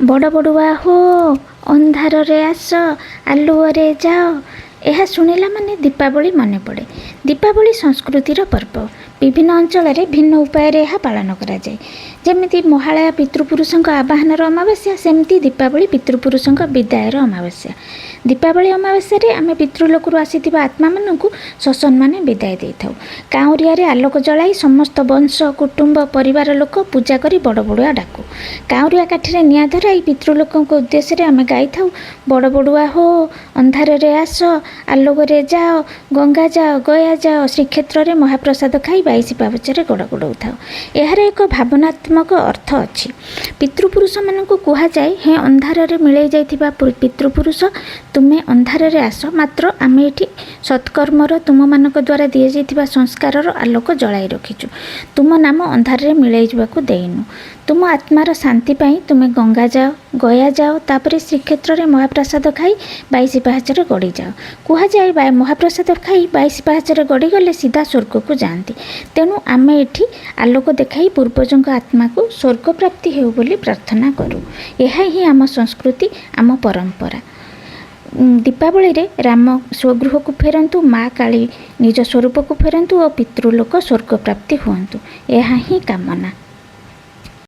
ବଡ଼ ବଡ଼ୁଆ ହୋ, ଅନ୍ଧାରରେ ଆସ, ଆଲୁଅରେ ଯାଅ। ଏହା ଶୁଣିଲା ମାନେ ଦୀପାବଳି ମନେ ପଡ଼େ। ଦୀପାବଳି ସଂସ୍କୃତିର ପର୍ବ। ବିଭିନ୍ନ ଅଞ୍ଚଳରେ ଭିନ୍ନ ଉପାୟରେ ଏହା ପାଳନ କରାଯାଏ। ଯେମିତି ମହାଳୟା ପିତୃପୁରୁଷଙ୍କ ଆବାହନର ଅମାବାସ୍ୟା, ସେମିତି ଦୀପାବଳି ପିତୃପୁରୁଷଙ୍କ ବିଦାୟର ଅମାବାସ୍ୟା। ଦୀପାବଳି ଅମାବାସ୍ୟାରେ ଆମେ ପିତୃଲୋକରୁ ଆସିଥିବା ଆତ୍ମାମାନଙ୍କୁ ସସମ୍ମାନେ ବିଦାୟ ଦେଇଥାଉ। କାଉଁରିଆରେ ଆଲୋକ ଜଳାଇ ସମସ୍ତ ବଂଶ, କୁଟୁମ୍ବ, ପରିବାର ଲୋକ ପୂଜା କରି ବଡ଼ ବଡ଼ୁଆ ଡାକୁ। କାଉଁରିଆ କାଠିରେ ନିଆଁ ଧରାଇ ପିତୃଲୋକଙ୍କ ଉଦ୍ଦେଶ୍ୟରେ ଆମେ ଗାଇଥାଉ, ବଡ଼ ବଡ଼ୁଆ ହୋ, ଅନ୍ଧାରରେ ଆସ, ଆଲୋକରେ ଯାଅ, ଗଙ୍ଗା ଯାଅ, ଗୟା ଯାଅ, ଶ୍ରୀକ୍ଷେତ୍ରରେ ମହାପ୍ରସାଦ ଖାଇ 22 ପାହାଚରେ ଗୋଡ଼ ଗୋଡ଼ଉଥାଉ। ଏହାର ଏକ ଭାବନାତ୍ମକ ଅର୍ଥ ଅଛି। ପିତୃପୁରୁଷମାନଙ୍କୁ କୁହାଯାଏ, ହେ ଅନ୍ଧାରରେ ମିଳେଇ ଯାଇଥିବା ପିତୃପୁରୁଷ, ତୁମେ ଅନ୍ଧାରରେ ଆସ, ମାତ୍ର ଆମେ ଏଠି ସତ୍କର୍ମର, ତୁମମାନଙ୍କ ଦ୍ୱାରା ଦିଆଯାଇଥିବା ସଂସ୍କାରର ଆଲୋକ ଜଳାଇ ରଖିଛୁ। ତୁମ ନାମ ଅନ୍ଧାରରେ ମିଳେଇ ଯିବାକୁ ଦେଇନୁ। ତୁମ ଆତ୍ମାର ଶାନ୍ତି ପାଇଁ ତୁମେ ଗଙ୍ଗା ଯାଅ, ଗୟା ଯାଅ, ତାପରେ ଶ୍ରୀକ୍ଷେତ୍ରରେ ମହାପ୍ରସାଦ ଖାଇ 22 ପାହାଚରେ ଗଡ଼ିଯାଅ। କୁହାଯାଏ, ମହାପ୍ରସାଦ ଖାଇ 22 ପାହାଚରେ ଗଡ଼ିଗଲେ ସିଧା ସ୍ୱର୍ଗକୁ ଯାଆନ୍ତି। ତେଣୁ ଆମେ ଏଠି ଆଲୋକ ଦେଖାଇ ପୂର୍ବଜଙ୍କ ଆତ୍ମାକୁ ସ୍ୱର୍ଗ ପ୍ରାପ୍ତି ହେଉ ବୋଲି ପ୍ରାର୍ଥନା କରୁ। ଏହା ହିଁ ଆମ ସଂସ୍କୃତି, ଆମ ପରମ୍ପରା। ଦୀପାବଳିରେ ରାମ ସ୍ୱଗୃହକୁ ଫେରନ୍ତୁ, ମା କାଳୀ ନିଜ ସ୍ୱରୂପକୁ ଫେରନ୍ତୁ ଓ ପିତୃଲୋକ ସ୍ୱର୍ଗ ପ୍ରାପ୍ତି ହୁଅନ୍ତୁ, ଏହା ହିଁ କାମନା।